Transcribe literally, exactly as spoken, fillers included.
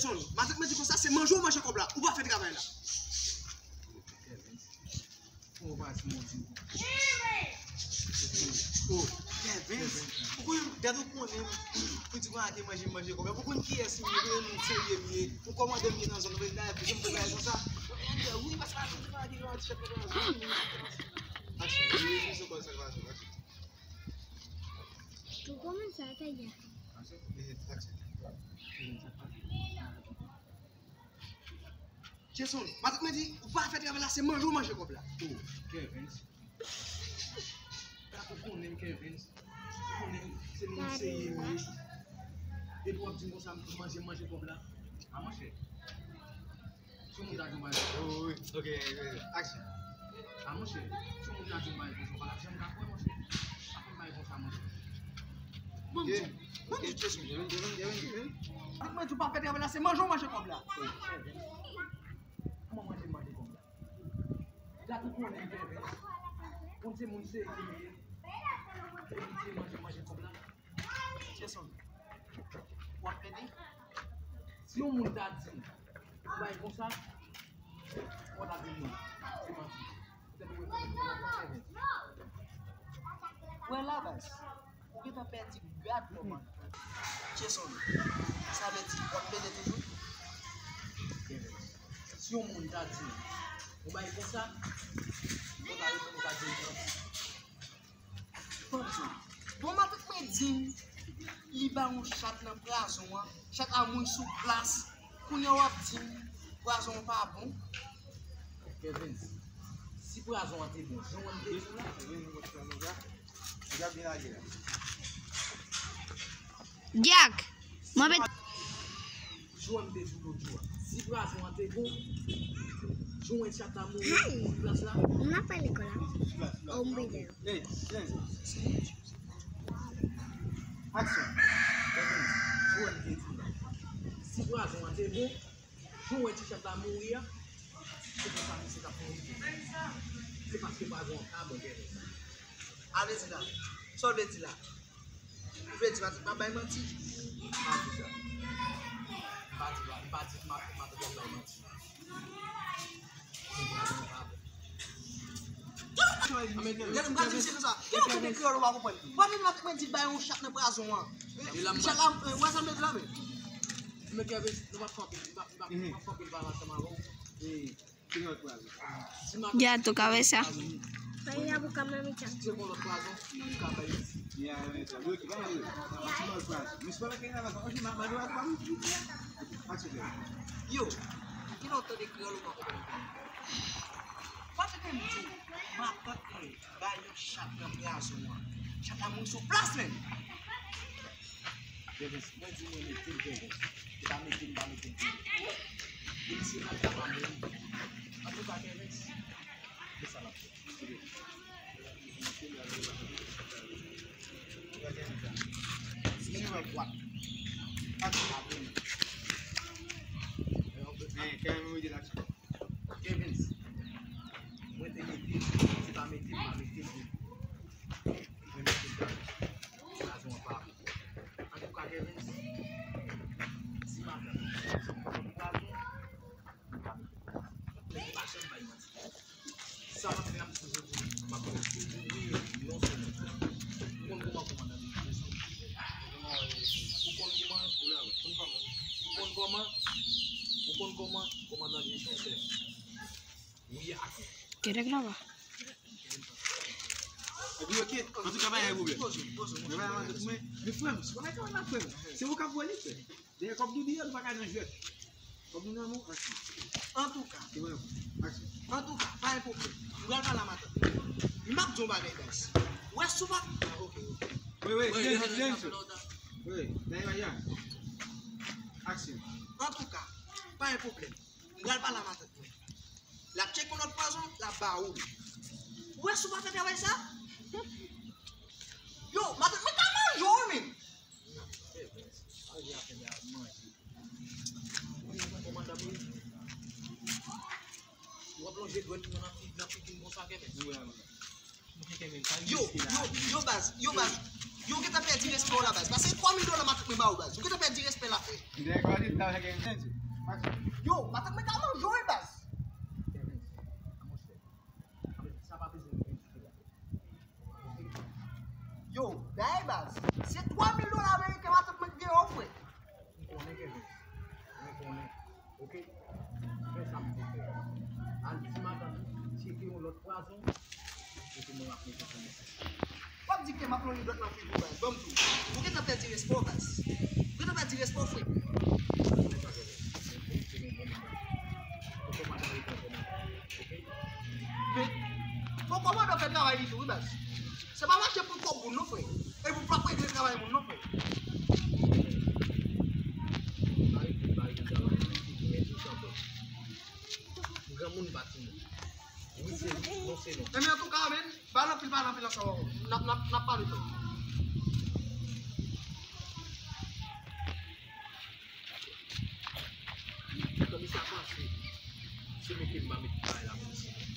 Son, matant mwen di konsa, se manje w manje kòb la. Ou pa fè travay la. Kèvens. Ou pa se manje. Oh, Kèvens. Ou konn, gade ou konnen, ou di konsa ke manje manje kòb la. Ou konn kiyès m ye, ou konnen moun serye m ye. Ou kòmandè m ye nan zòn nan, men la, jan m fè bagay konsa. Wi, paske a tout bagay ki nan ti chèf nan zòn. Aksyon. Wi, wi, se kòb sa k pase, aksyon. Ou kòmanse atake. Aksyon. Ehe, aksyon. Jason, matant mwen di, ou pa fè travay la, se manje w manje kòb la. Oh, Kèvens. Ou konnen m, Kèvens. Ou konnen m, se moun serye m ye. Epi w ap di m konsa, m manje, m manje kòb la. A monchè. Si yon moun ta di yon bagay. Oh, wi, wi. Ok, ok, ok. Aksyon. A monchè, si yon moun ta di yon bagay konsa, w pa t ap janm ka kwè, monchè. Pa fè m bagay konsa, monchè. Ban m di w. Ban m di w, Jason. Mwen di w pa fè travay la, se manje w manje kòb la. Kòman manje m manje kòb la? Gade ou konnen m Kèvens. Moun se moun serye m ye. Epi se manje manje kòb la. Jason, w ap plede? Si yon moun ta di yon bagay konsa, w ta di non, se manti. Poutèt ou rekonèt ke w ap plede. Wè la, baz, ou gentan pèdi gad kòmandan. Jason, sa vle di w ap plede toujou? Si yon moun ta di yon bagay konsa, w ta reponn, w ta di l manti. Pancho. Bon, matant mwen di m, li ba yon chat nan prazon an. Chat la mouri sou plas. Kounye a w ap di m, prazon an pa bon. Kèvens, si prazon an te bon, jan w te di w la. Dyak, mwen mèt. Jou an m te di w lòt jou a. Si prazon an te bon, jou an chat la mouri sou plas la. M ap pale kò la. Oh, m bezwen. Hey, hey. Aksyon. Jou an m te di w la. Si prazon an te bon, jou an ti chat la mouri a, se konsa misye t ap mouri. Se paske prazon an pa bon, Kèvens. Ale di la. Sa w vle di la? Ou vle di m ap bay manti? M pa di sa. M pa di, m pa di, m pa di m ap bay manti. Gade, m gade misye konsa. Gade yon tande kreyòl ou pa konprann. Ou pa tande matant mwen di bay yon chat nan prazon an. Chat la, wè sa m te di la, men. Men Kèvens, nou p ap fè anpil, nou p ap, nou p ap, nou p ap fè anpil pale ansanm avè w. Gyato kabesa. Yo, ki lòt tande kreyòl ou pa konprann? Paske m di, matant mwen bay yon chat nan prazon an. Chat la mouri sou plas menm. Kèvens, mwen di mwen mete l, Kèvens. Se pa mete m, pa mete m. Depi se nèg la pa mouri. Antouka, Kèvens, se sa n ap fè. Kèvens, mwen te mete l, se pa mete m, pa mete m. Mwen mete l. Prazon an pa bon. Antouka, Kèvens, si matant mwen pa janm bay manti. Sa m ap fè a, m toujou di, m ap toujou di wi, non sèlman. Ou konn kòman kòmandan de Jezi? Ou konn kòman? Ou konn kòman? Ou konn kòman kòmandan de Jezi fè? Wi ak non. Kerek la va. Epi, ok, antouka, pa gen pwoblèm. Men frè m, se ou k ap voye li, frè. Dèyè kòb nou di yo, nou pa ka nan jwèt. Kòb nou nan men w, aksyon. Antouka. Antouka, pa gen pwoblèm. M pral pale a matant mwen. M ap di yon bagay, guys. Ou wè si w pa... Ah, ok, ok. Wi, wi, silencio, silencio. Wi, dèyè, ya. Aksyon. Antouka, pa gen pwoblèm. M pral pale a matant mwen. L ap tcheke yon lòt pwazon, l ap ba ou li. Ou wè si w pa fè travay sa? Yo, matant mwen ka manje w, wi, menm. Kòmandan, w ap lonje dwèt ou nan fi-, nan figi m konsa, Kèvens. Yo, yo, yo, baz, yo, baz. Yo, ou gentan pèdi respè w la, baz. Pase twa mil dola matant mwen ba ou, baz. Ou gentan pèdi respè la, frè. Yo, matant mwen ka manje w, wi, baz. Yo, dayè, baz. Se twa mil dola ameriken matant mwen k gen yo, frè. M konnen, Kevin. M konnen. Oke? Fè sa m di fè. Al di madanm ou tcheke yon lòt pwazon, epi mwen m ap mete sou mesye. W ap di ke m ap lonje dwèt nan figi w, baz. Ban m di w. Ou gentan pèdi respè w, baz. Ou gentan pèdi respè w, frè. Ou konnen sa, Kevin. Mwen se yon bon moun. Ou konn madanm ou konn kòman. Oke? Men, fò kòmandan fè travay li tou, wi, baz. Se pa mache pou kòb moun non, frè. E pou pa regle travay moun non, frè. Granmoun pa timoun. Wi, se non, se non. Ebyen, antouka, men, pale anpil, pale anpil ansanm avè w. N ap, n ap, n ap pale tou. Kòm sa pase, se mete m pa met bagay la pou misye.